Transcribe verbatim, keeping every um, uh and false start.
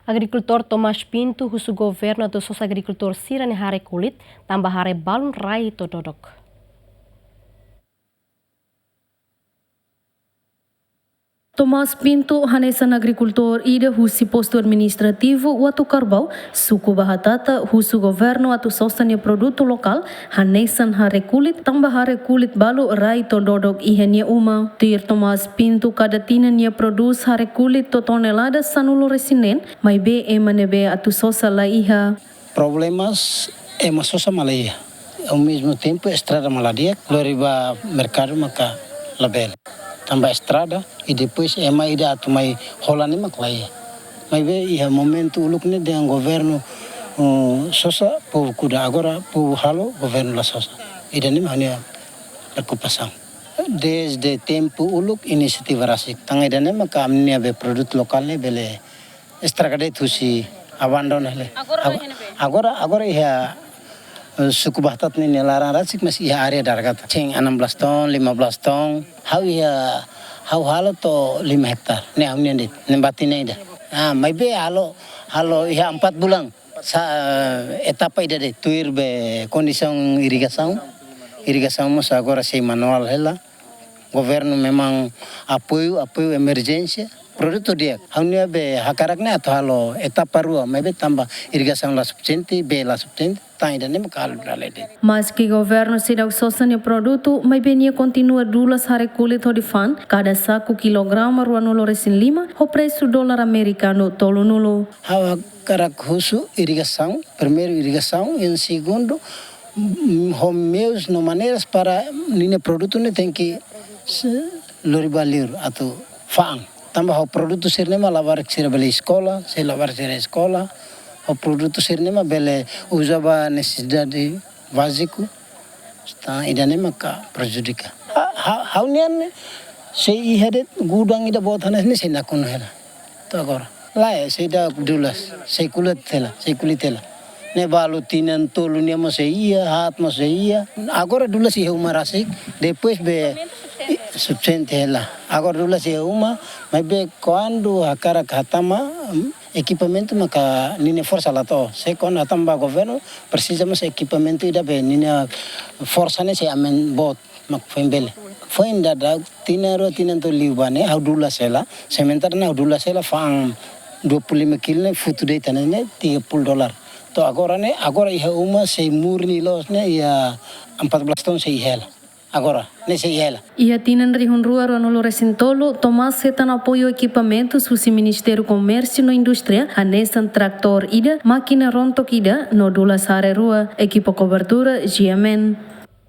Agrikultór Tomás Pinto husu governu atu sosa agrikultór sira-nia hare kulit, tanba hare balun rai to'o dodok. Tomás Pinto, hanesan agrikultór ida husi postu administrativu Uatucarbau, suku Bahatata, husu governu atu sosa nia produtu lokál, hanesan hare kulit, tanba hare kulit balu rai to'o dodok iha nia uma. Tuir Tomás Pinto, kada tinan nia prodús hare kulit to'o tonelada sanulu-resin-neen, maibé ema ne'ebé atu sosa la iha. Problemas, ema sosa mak la iha. Ao mesmo tempo, estrada mak la di'ak, lori ba merkadu maka la bele. Tanba estrada, i depois ema ida atu mai hola ne'e mak la iha. Maibé iha momentu uluk ne'e dehan governu, um, sosa, povu kuda, agora povu halo, governu la sosa. Ida-ne'e mak ha'u-nia preokupasaun. Dezde tempu uluk inisiativa rasik. Tan ida-ne'e maka ami-nia be produtu lokál ne'e bele estraga de'it husi abandona hela. Agora, agora, agora iha, eh, suku Bahatata ne'e nia laran rasik, mas iha área darat katak. Ceng enam belas ton, lima belas ton. Ha'u iha, ha'u halo to'o lima hektar. Ne'e ha'u-nian de'it, ne'e batin ne'e ida. Ah, maibé halo, halo iha empat bulan. Sa, etapa ida de'it, tuir be kondisaun irrigasaun. Irrigasaun mós agora sei manuál hela. Governu memang apoiu, apoiu emerjénsia. Produtu di'ak. Ha'u-nia be hakarak ne'e atu halo etapa rua, maibé tanba irrigasaun la sufisiente, bee la sufisiente, tan ida-ne'e maka halo dala ida de'it. Maski governu seidauk sosa nia produtu, maibé nia kontinua dulas hare kulit hodi fa'an, kada saku kilograma ruanulu-resin-lima, ho presu dolar amerikanu tolunulu. Ha'u hakarak husu irrigasaun, primeiru irrigasaun, yang segundu, mm, ho meius no maneiras para ninia produtu ne'e tenke se lori ba liur atu fa'an. Tanba ho produtu sira-ne'e mak labarik sira bele eskola, sei labarik sira eskola, ho produtu sira-ne'e mak bele uza ba nesesidade báziku, tan ida-ne'e maka prejudika. Ha, ha, ha'u-nian ne'e, sei iha de'it gudang ida boot hanesan ne'e sei nakonu hela. To'o agora. Lae, seidauk dulas, sei kulit hela, sei kulit hela. Ne'e balu tinan tolu nian mós sei iha, haat mós sei iha. Agora dulas iha uma rasik, depois be, i, sufisiente hela. Agora dulas iha uma, maibé kuandu hakarak hatama, mm, ekipamentu maka ninia forsa la to'o. Se kuandu hatama ba governu, presiza mós ekipamentu ida be ninia forsa ne'e sei amen boot. Mak foin bele. Foin daudaun tinan rua, tinan tolu liubá ne'e, ha'u dulas hela. Sementara ne'e ha'u dulas hela fa'an dua puluh lima kilo ne'e futu de'it tan ne'e tiga puluh dolar. To'o agora ne'e, agora iha uma sei murni loos ne'e iha empat belas ton sei iha hela. Agora, ne'e sei iha hela. Iha tinan rihun rua ruanulu-resin-tolu, Tomás hetan apoiu ekipamentus husi Ministériu Komérsiu no Indústria, hanesan tratór ida, mákina rontok ida, no dulas hare rua, ekipa kobertura, G M N.